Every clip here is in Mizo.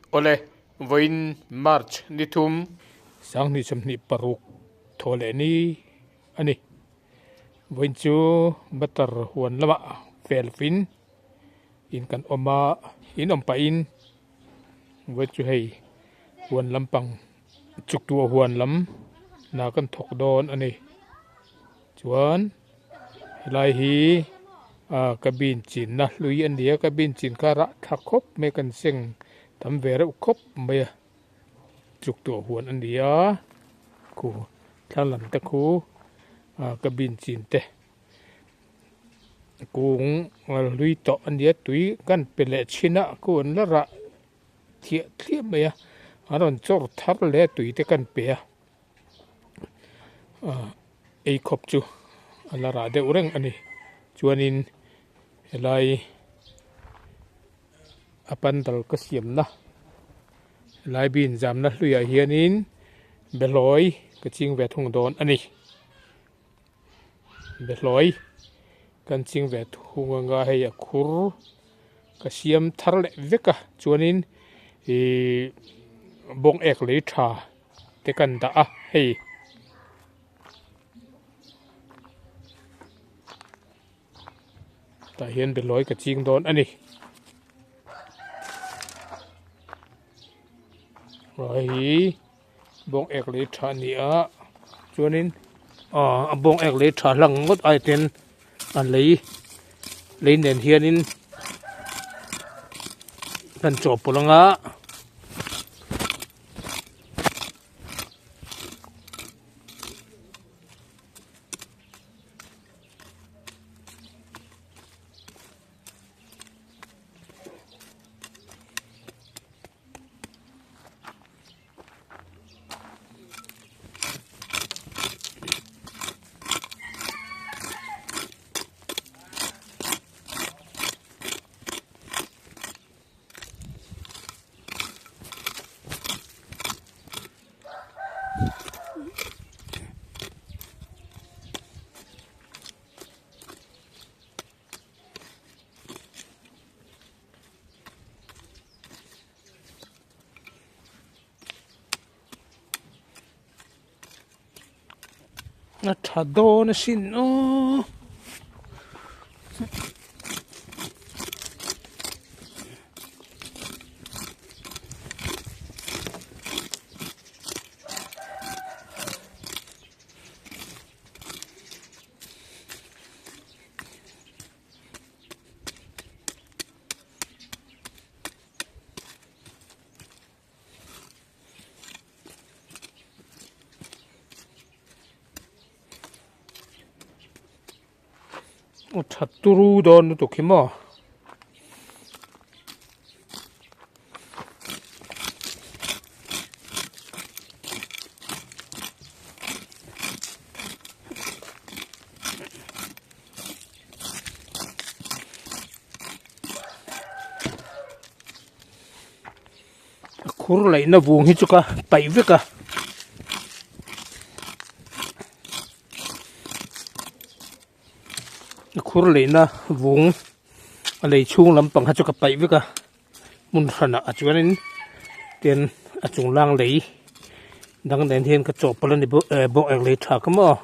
Awle, vawiin March ni thum. Sanghnih 26 thaw leh ni a ni. Vawiin chu butter huan lamah fel fin in kan awm a, in awm pahin vawiin chu hei huan lampang chuktuah huan lam hna kan thawk dawn a ni. Chuan helai hi ah cabin chinna hlui a ni a cabin chin kha rah tha khawp mai kan seng tam ve reuh khawp mai a chuk tuah huan a ni a khu thlang lam te khu ah cabin chin te kung hlui tawh a ni a tui kan pe leh thin a khu an la rah thliah thliah mai a an rawn chawr thar leh a tui te kan pe a. Ah ei khawp chu a la rah deuh reng a ni chuanin helai a pandal ka siamna helai bin zamna hluiah hianin behlawi ka ching ve thung dawn a ni behlawi kan ching ve thung anga hei a khur ka siam thar leh vek a chuanin ihh bawng ek lei tha. te kan dah a hei tah hian behlawi ka ching dawn a ni hei hi bawng ek lei tha a ni a chuanin ah a bawng ek lei tha hlang ngawt ai ten a lei lei nen hianin kan chawhpawlh anga. A tha dawn asin aw. A tha turu dawn lutuk hi maw. A khur laihna vung hi chu ka paih vek a. A khur laihna vung a lei chhung lampang kha chu ka paih vek a hmun hranah a chuanin tin a chung lang lei dang nen hian ka chawhpawlh a ni bawk eh bawk eng lei tha ka maw.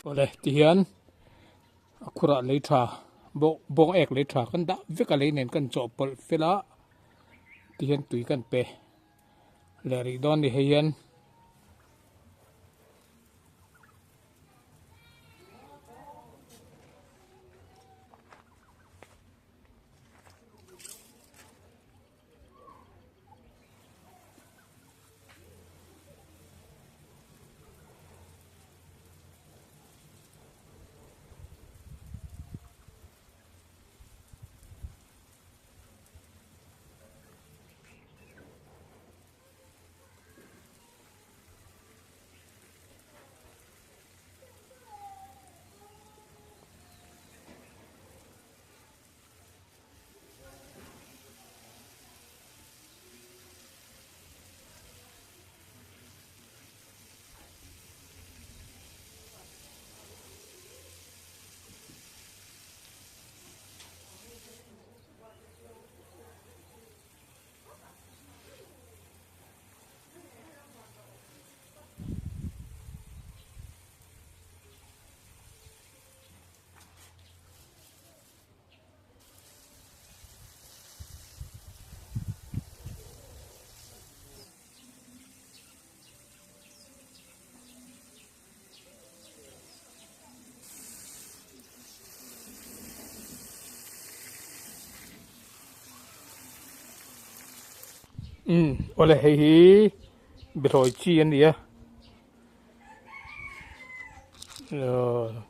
Awle tihian a khurah lei tha bawk bawng ek lei tha kan dah vek a lei nen kan chawhpawlh fel a tihian tui kan pe leh rih dawn a ni hei hian. Umm awle hei hi behlawi chi a ni a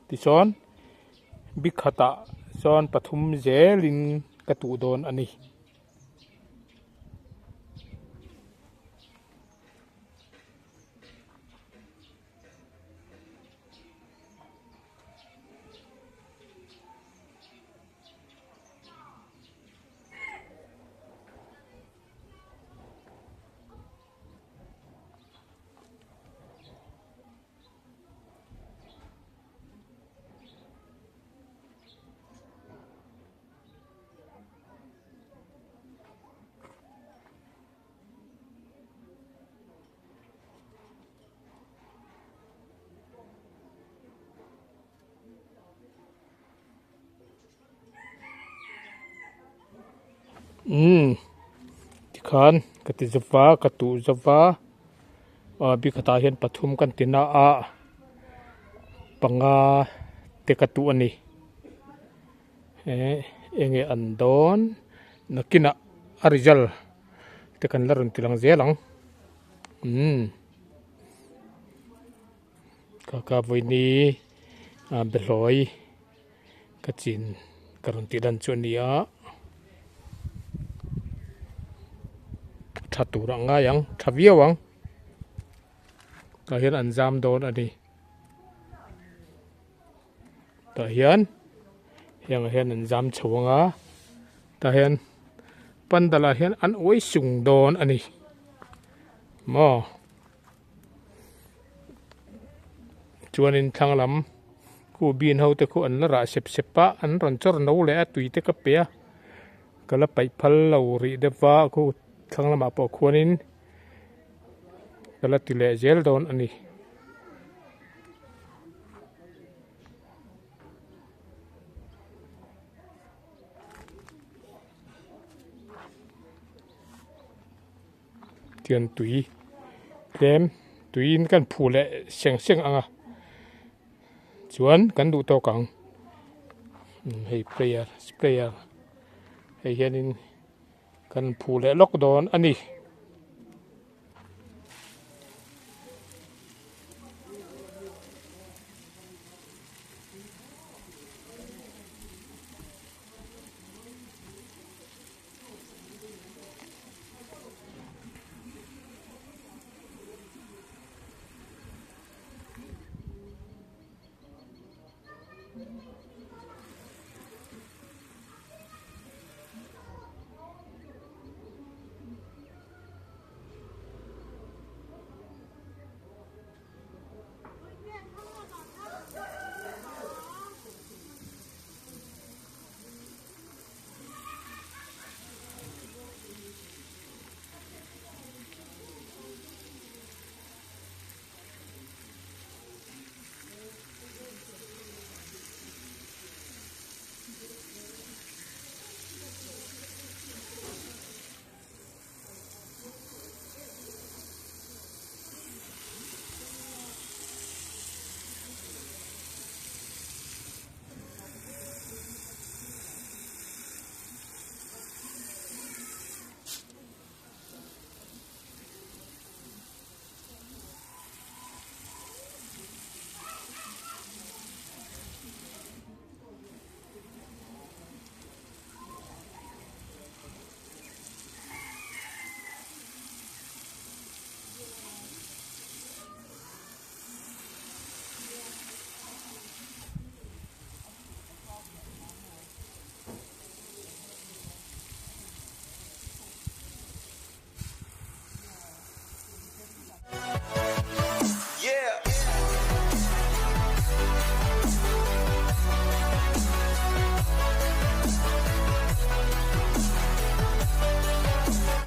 tichuan bikhatah chuan pathum zelin ka tuh dawn a ni. Umm tikhan ka ti zauh a ka tuh zauh a ah bikhatah hian pathum kan ti na a panga te ka tuh a ni eh enge an dawn nakinah a result te kan la rawn ti lang zel ang umm. Ka ka vawiini ah behlawi ka chin ka rawn tih lan chu a ni a tha tur a ngai ang tha viau ang tah hian an zam dawn a ni tah hian hengah hian an zam chho ang a tah hian pandal ah hian an uai sung dawn a ni maw. Chuanin thlang lam khu bean ho te khu an la rah sep sep a an rawn chawr no leh a tui te ka pe a ka la paih phal lo rih deuh va khu thlang lamah pawh khuanin ka la ti leh zel dawn a ni. Tian tui tlem tuiin kan phu leh seng seng ang a chuan kan duh tawk ang hei player sprayer hei hianin kan phu leh lawk dawn a ni.